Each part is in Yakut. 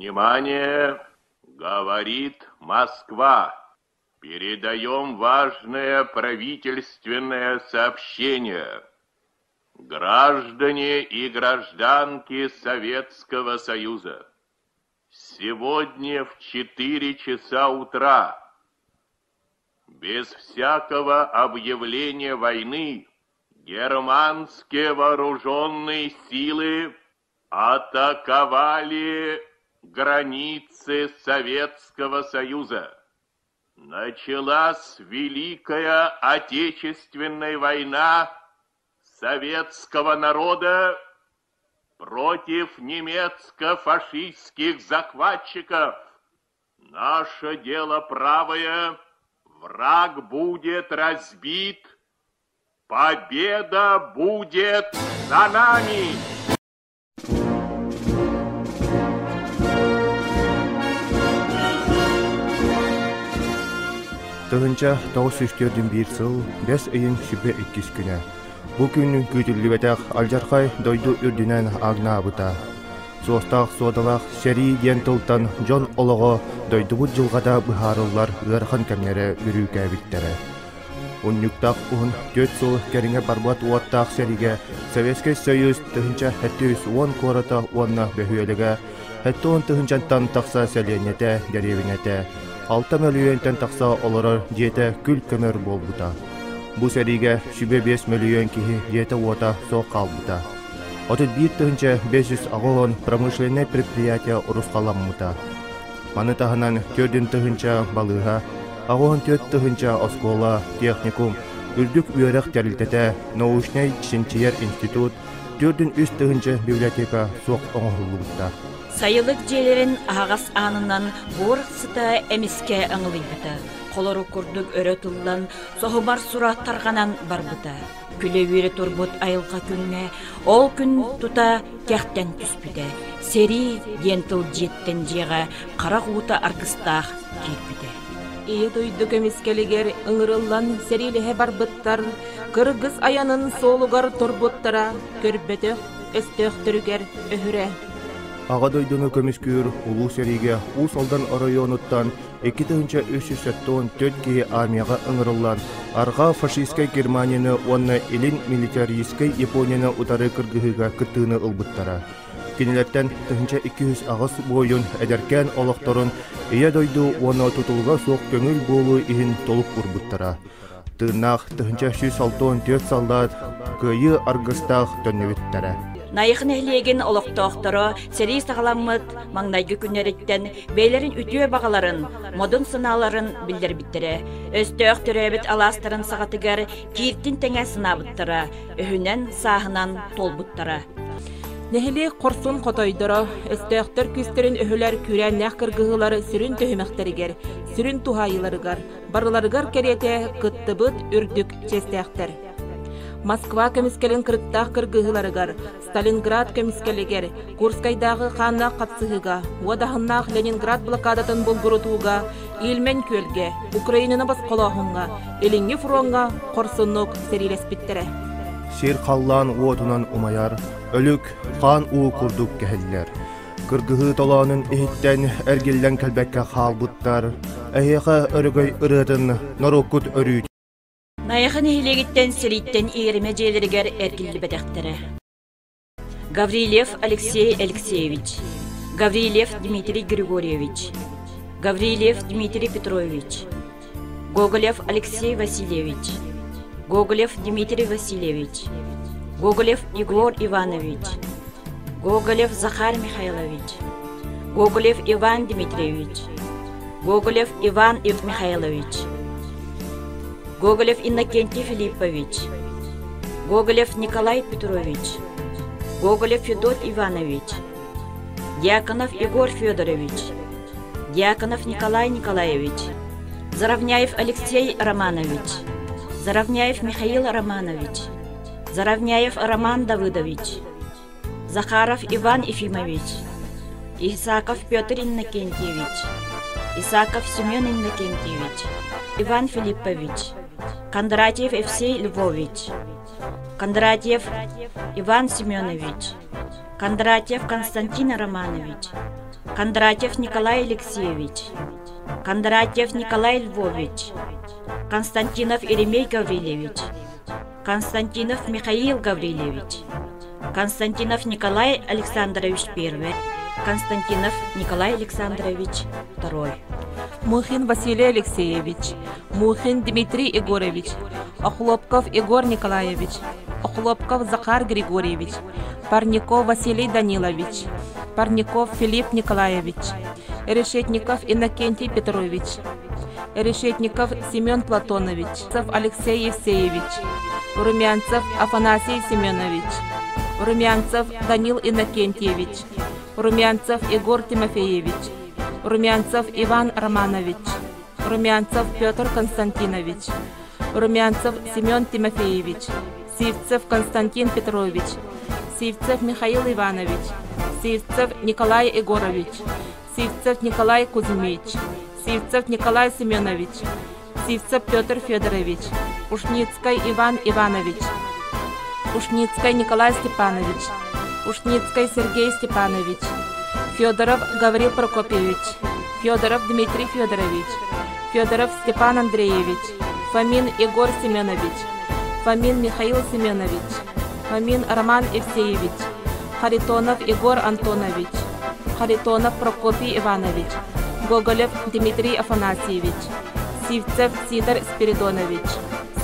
Внимание! Говорит Москва! Передаем важное правительственное сообщение. Граждане и гражданки Советского Союза, сегодня в 4 часа утра без всякого объявления войны германские вооруженные силы атаковали границы Советского Союза. Началась Великая Отечественная война советского народа против немецко-фашистских захватчиков. Наше дело правое, враг будет разбит, победа будет за нами! 1941 сыл бэс ыйын сүбэ иккис күнэ. Бу күн күүтүллүбэтэх алдьархай дойду үрдүнэн аагнаабыта. Суостаах суодалаах сэрии диэн тылтан дьон олоҕо дойдубут дьылҕата быһаарыллар ыарахан кэмнэрэ бүрүүкээбиттэрэ. Унньуктаах уһун түөрт сыл кэриҥэ барбат уоттаах сэриигэ Советскай Союз 1710 куората уонна бөһүөлэгэ 70 тыһыынчаттан тахса сэлиэнньэтэ, дэриэбинэтэ, 6 мөлүйүөнтэн тахса олорор дьиэтэ күл-көмөр буолбута. Бу сэриигэ сүбэ 5 мөлүйүөн киһи дьиэтэ-уота суох хаалбыта. 31 580 промышленнай предприятие урусхалламмыта. Маны таһынан 4 тыһыынча балыыһа, 84 тыһыынча оскуола, техникум, үрдүк үөрэх тэрилтэтэ, научнай чинчийэр институт, 403 тыһыынча библиотека суох оҥоһуллубуттар. Сайылык дьиэлэрин аһаҕас аанынан буор сыта эмискэ аҥылыйбыта, холорук курдук өрө тыллан, соһумар сура тарҕанан барбыта. Күлэ-үөрэ турбут айылҕа күҥҥэ ол күн тута кэхтэн түспүтэ. Сэрии диэн тыл дьиэттэн дьиэҕэ харах уута аргыстаах киирбитэ. Ийэ дойду көмүскэлигэр ыҥырыллан сэриилэһэ барбыттар кыргыс айанын суолугар турбуттара көрбөтөх өстөөхтөрүгэр өһүрэ. Аҕа дойдуну көмүскүүр Улуу сэриигэ Уус Алдан оройуонуттан 2374 киһи армияҕа ыҥырыллан, арҕаа фашистскай Германияны уонна илин милитаристскай Японияны утары кыргыһыыга кыттыыны ылбыттара. Кинилэртэн 1208 буойун эдэркээн олохторун Ийэ дойду уонна тутулуга суох көҥүл буолуу иһин толук уурбуттара. Тыыннаах 1164 саллаат кыайыы аргыстаах төннүбүттэрэ. Найах нэһилиэгин олохтоохторо сэрии саҕаламмыт маҥнайгы күннэриттэн бэйэлэрин үтүө баҕаларын, модун санааларын биллэрбиттэрэ. Өстөөх төрөөбүт алаастарын саҕатыгар кииртин тэҥэ санаабыттара, өһүнэн, сааһынан туолбуттара. Нэһилиэк хорсун хотойдоро, өстөөхтөр күүстэрин өһүлэр күүрээннээх кыргыһыылар сүрүн түһүмэхтэригэр, сүрүн туһаайыыларыгар барыларыгар кэриэтэ кыттыбыт үрдүк чиэстээхтэр. Москва көмүскэлин кырыктаах кыргыһыыларыгар, Сталинград көмүскэлигэр, Курскайдааҕы хааннаах хапсыһыыга, уодаһыннаах Ленинград блокадатын булгурутууга, Ильмень күөлгэ, Украинаны босхолооһуҥҥа, Илиҥҥи фроҥҥа хорсуннук сэриилэспиттэрэ. Сир халлаан уотунан умайар, өлүк, хаан уу курдук кэһиллэр. Кыргыһыы толоонун иһиттэн эргиллэн кэлбэккэ хаалбыттар. Эһиэхэ өрөгөй ырыатын норуоккут өрүү Найахы нэһилиэгиттэн сэрииттэн иэримэ дьиэлэригэр эргиллибэтэхтэрэ. Гаврильев Алексей Алексеевич, Гаврильев Дмитрий Григорьевич, Гаврильев Дмитрий Петрович, Гоголев Алексей Васильевич, Гоголев Дмитрий Васильевич, Гоголев Егор Иванович, Гоголев Захар Михайлович, Гоголев Иван Дмитриевич, Гоголев Иван Михайлович, Гоголев Иннокентий Филиппович, Гоголев Николай Петрович, Гоголев Федот Иванович, Дьяконов Егор Федорович, Дьяконов Николай Николаевич, Заровняев Алексей Романович, Заровняев Михаил Романович, Заровняев Роман Давыдович, Захаров Иван Ефимович, Исаков Петр Иннокентьевич, Исаков Семен Иннокентьевич, Иван Филиппович, Кондратьев Евсей Львович, Кондратьев Иван Семенович, Кондратьев Константин Романович, Кондратьев Николай Алексеевич, Кондратьев Николай Львович, Константинов Еремей Гаврильевич, Константинов Михаил Гаврильевич, Константинов Николай Александрович I, Константинов Николай Александрович II. Мухин Василий Алексеевич, Мухин Дмитрий Егорович, Охлопков Егор Николаевич, Охлопков Захар Григорьевич, Парников Василий Данилович, Парников Филипп Николаевич, Решетников Иннокентий Петрович, Решетников Семен Платонович, Алексей Евсеевич, Румянцев Афанасий Семенович, Румянцев Данил Иннокентьевич, Румянцев Егор Тимофеевич, Румянцев Иван Романович, Румянцев Петр Константинович, Румянцев Семен Тимофеевич, Сивцев Константин Петрович, Сивцев Михаил Иванович, Сивцев Николай Егорович, Сивцев Николай Кузьмич, Сивцев Николай Семенович, Сивцев Петр Федорович, Ушницкий Иван Иванович, Ушницкий Николай Степанович, Ушницкий Сергей Степанович, Федоров Гаврил Прокопьевич, Федоров Дмитрий Федорович, Федоров Степан Андреевич, Фомин Егор Семенович, Фомин Михаил Семенович, Фомин Роман Евсеевич, Харитонов Егор Антонович, Харитонов Прокопий Иванович, Гоголев Дмитрий Афанасьевич, Сивцев Сидор Спиридонович,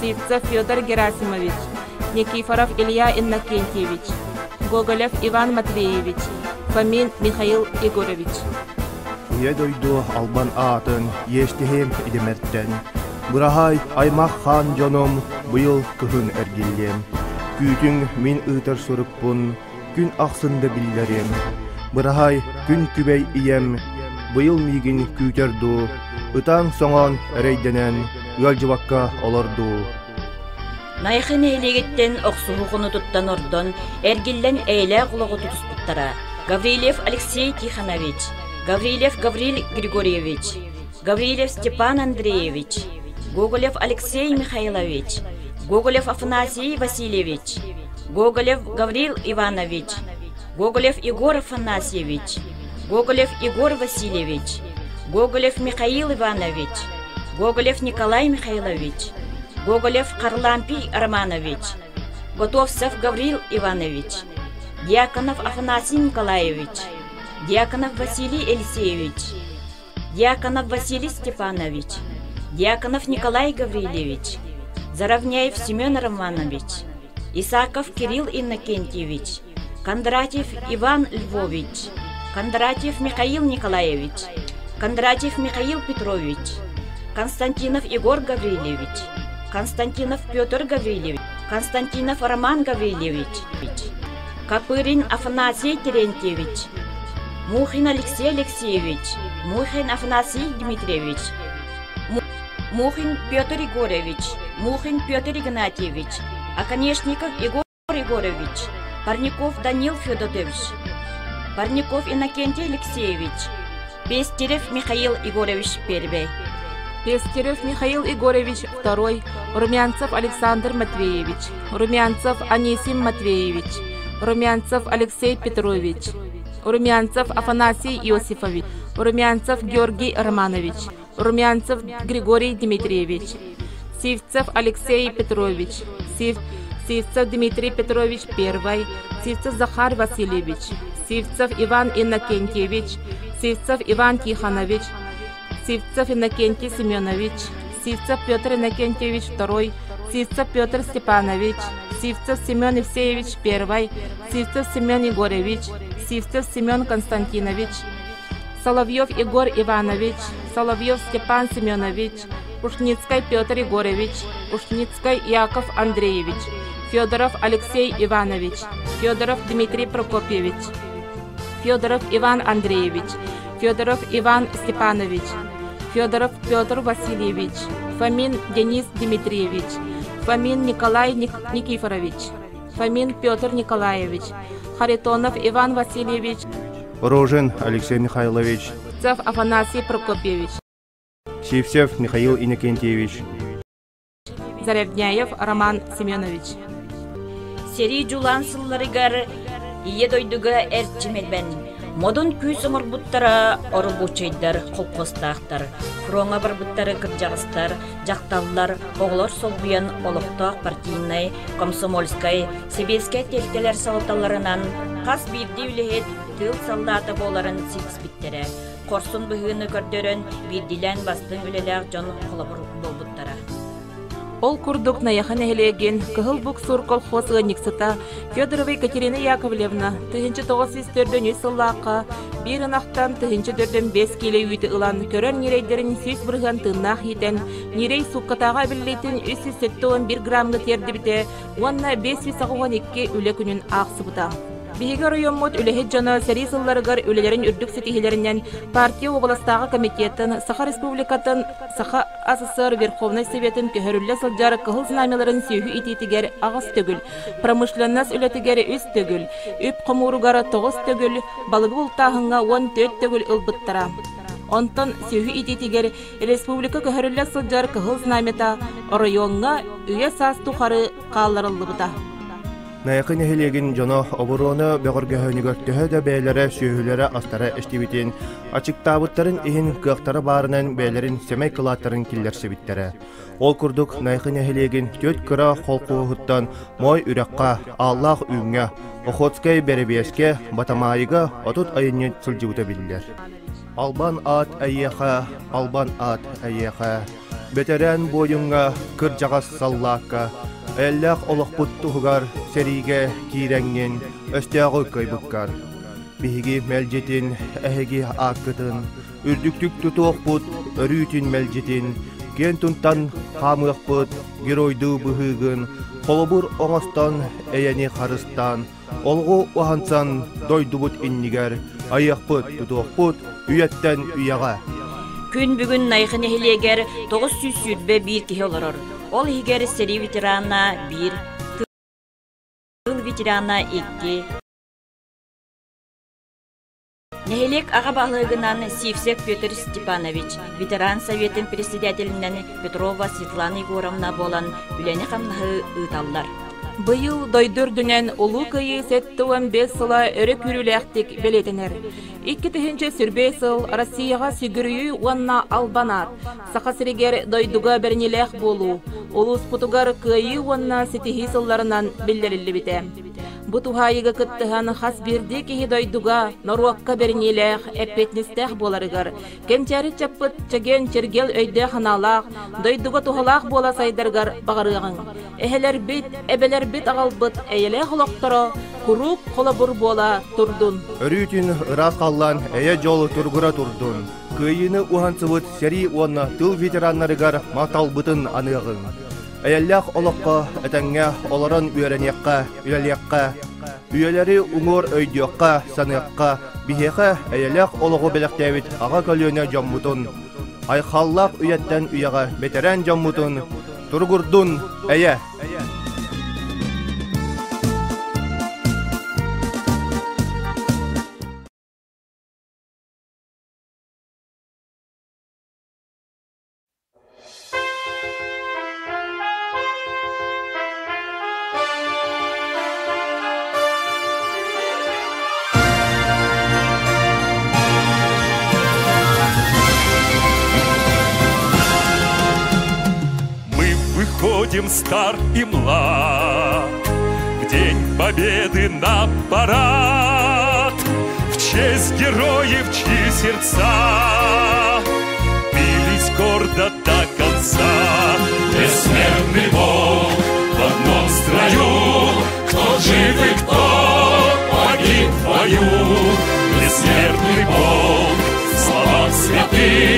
Сивцев Федор Герасимович, Никифоров Илья Иннокентьевич, Гоголев Иван Матвеевич, Фомин Михаил Егорович. Ийэ дойду албан аатын иэстэһиэм идэмэртэн, Быраһаай аймах хаан дьонум быйыл кыһын эргиллиэм. Күүтүҥ мин ыытар сурукпун күн ахсын да биллэриэм. Быраһаай күн күбэй ийэм быйыл миигин күүтэр дуу, ытаан-соҥоон эрэйдэнэн ыалдьыбакка олор дуу. Найахы нэһилиэгиттэн охсуһуу хонутуттан ордон, эргиллэн эйэлээх олоҕу тутуспуттара. Гаврильев Алексей Тихонович, Гаврильев Гаврил Григорьевич, Гаврильев Степан Андреевич, Гоголев Алексей Михайлович, Гоголев Афанасий Васильевич, Гоголев Гаврил Иванович, Гоголев Егор Афанасьевич, Гоголев Егор Васильевич, Гоголев Михаил Иванович, Гоголев Николай Михайлович, Гоголев Харлампий Романович, Готовцев Гаврил Иванович, Дьяконов Афанасий Николаевич, Дьяконов Василий Елисеевич, Дьяконов Василий Степанович, Дьяконов Николай Гаврильевич, Заровняев Семен Романович, Исаков Кирилл Иннокентьевич, Кондратьев Иван Львович, Кондратьев Михаил Николаевич, Кондратьев Михаил Петрович, Константинов Егор Гаврильевич, Константинов Петр Гаврильевич, Константинов Роман Гаврильевич, Копырин Афанасий Терентьевич, Мухин Алексей Алексеевич, Мухин Афанасий Дмитриевич, Мухин Петр Егорович, Мухин Петр Игнатьевич, Оконешников Егор Егорович, Парников Данил Федотович, Парников Иннокентий Алексеевич, Пестерев Михаил Егорович Первый. Пестерев Михаил Егорович II, Румянцев Александр Матвеевич, Румянцев Анисим Матвеевич, Румянцев Алексей Петрович, Румянцев Афанасий Иосифович, Румянцев Георгий Романович, Румянцев Григорий Дмитриевич, Сивцев Алексей Петрович, Сивцев Дмитрий Петрович I, Сивцев Захар Васильевич, Сивцев Иван Иннокентьевич, Сивцев Иван Тихонович, Сивцев Иннокентий Семенович, Сивцев Петр Иннокентьевич II, Сивцев Петр Степанович, Сивцев Семен Евсеевич I, Сивцев Семен Егорович, Сивцев Семен Константинович, Соловьев Егор Иванович, Соловьев Степан Семенович, Ушницкий Петр Егорович, Ушницкий Яков Андреевич, Федоров Алексей Иванович, Федоров Дмитрий Прокопьевич, Федоров Иван Андреевич, Федоров Иван Степанович, Федоров Петр Васильевич, Фомин Денис Дмитриевич, Фомин Николай Никифорович, Фомин Петр Николаевич, Харитонов Иван Васильевич, Рожин Алексей Михайлович, Цев Афанасий Прокопьевич, Сивцев Михаил Иннокентьевич, Заревняев Роман Семенович. Сэрии дьулаан сылларыгар Ийэ дойдуга эрчим элбэн, модун күүс оҥорбуттара оробуочайдар, холкуостаахтар, фроҥҥа барбыттары кырдьаҕастар, дьахталлар, оҕолор солбуйан олохтоох партийнай, комсомольскай, сэбиэскэй тэрилтэлэр салалталарынан хас биирдии үлэһит тыыл саллаата буоларын ситиспиттэрэ. Хорсун быһыыны көрдөрөн, биирдиилээн бастыҥ үлэлээх дьон холобур буолбуттара. Ол курдук Найахы нэһилиэгин Кыһыл Буксур колхоз ыанньыксыта Федорова Екатерина Яковлевна 1943 сыллаахха биир ынахтан 1045 киилэ үүтү ылан көрөн ньирэйдэрин 100% тыыннаах иитэн ньирэй сууккатааҕы эбиллиитин 371 граммҥа тиэрдибитэ уонна 582 үлэ күнүн аахсыбыта. Биһиги оройуоммут үлэһит дьоно сэрии сылларыгар үлэлэрин үрдүк ситиһиилэринэн партия уобаластааҕы комитетын, Саха Республикатын, Саха АССР Верховнай Советын көһөрүллэ сылдьар Кыһыл Знамяларын сүөһү итиитигэр аҕыс төгүл, промышленность үлэтигэр үс төгүл, үп хомууругар тоҕус төгүл, балыгы бултааһыҥҥа 14 төгүл ылбыттара. Онтон сүөһү итиитигэр республика көһөрүллэ сылдьар Кыһыл Знамята оройуоҥҥа үйэ-саас тухары хаалларыллыбыта. Найахы нэһилиэгин дьоно оборуона бөҕөргөһөнүгэр төһө да бэйэлэрэ сүөһүлэрэ-астара эстибитин, ачыктаабыттарын иһин кыахтара баарынан бэйэлэрин сэмэй кылааттарын киллэрсибиттэрэ. Ол курдук Найахы нэһилиэгин түөрт кыра холкуоһуттан Моой үрэххэ, Ааллаах Үүҥҥэ, Охотскай Бэрэбиэскэ, Батамаайыга 30 айанньыт сылдьыбыта биллэр. Албан аат эйиэхэ, албан аат эйиэхэ, Бэтэрээн буойуҥҥа, кырдьаҕас саллаакка, эллээх олохпут туһугар сэриигэ киирэҥҥин өстөөҕү кыайбыккар. Биһиги мэлдьитин, эһиги ааккытын, үрдүктүк тутуохпут, өрүүтүн мэлдьитин, киэн туттан хаамыахпыт, геройдуу быһыыгын, холобур оҥостон эйэни харыстаан, олоҕу уһансан дойдубут иннигэр айыахпыт, тутуохпут үйэттэн үйэҕэ. Күн бүгүн Найхы нэһилиэгэр 921 киһи олорор. Ол иһигэр сэрии ветерана биир, тыыл ветерана икки, Нэһилиэк аҕа баһылыгынан Сивцев Петр Степанович, ветеран советын председателинэн Петрова Светлана Егоровна буолан үлэни-хамнаһы ыыталлар. Быйыл дойду үрдүнэн Улуу Кыайыы 75 сыла өрө күүрүүлээхтик бэлиэтэнэр. 2005 сыл Россияҕа сүгүрүйүү уонна албан аат, Саха сиригэр дойдуга бэриниилээх буолуу, улууспутугар кыайыы уонна ситиһии сылларынан биллэриллибитэ. Бу туһаайыыга кыттыһан хас биирдии киһи дойдуга, норуокка бэриниилээх, эппиэтинэстээх буоларыгар, кэнчээри чаппыт чэгиэн чиргэл өйдөөх-санаалаах, дойдуга туһалаах буола сайдарыгар баҕарыаҕыҥ. Эһэлэрбит, эбэлэрбит аҕалбыт эйэлээх олохторо куруук холобур буола турдун. Өрүүтүн ыраас халлаан эйэ-дьол тургура турдун. Кыайыыны уһансыбыт сэрии уонна тыыл ветераннарыгар махталбытын аныаҕыҥ. Эйэллээх олоххо этэҥҥэ олорон үөрэниэххэ, үлэлиэххэ, үйэлэри уҥуор өйдүөххэ, саныахха, биһиэхэ эйэлээх олоҕу бэлэхтээбит аҕа көлүөнэ дьоммутун, айхаллаах үйэттэн үйэҕэ бэтэрээн дьоммутун туругурдун, эйэ! Мы выходим стар и млад В День Победы на парад В честь героев, чьи сердца Бились гордо до конца. Бессмертный Бог в одном строю, Кто жив и кто погиб в бою. Бессмертный Бог в словах святых.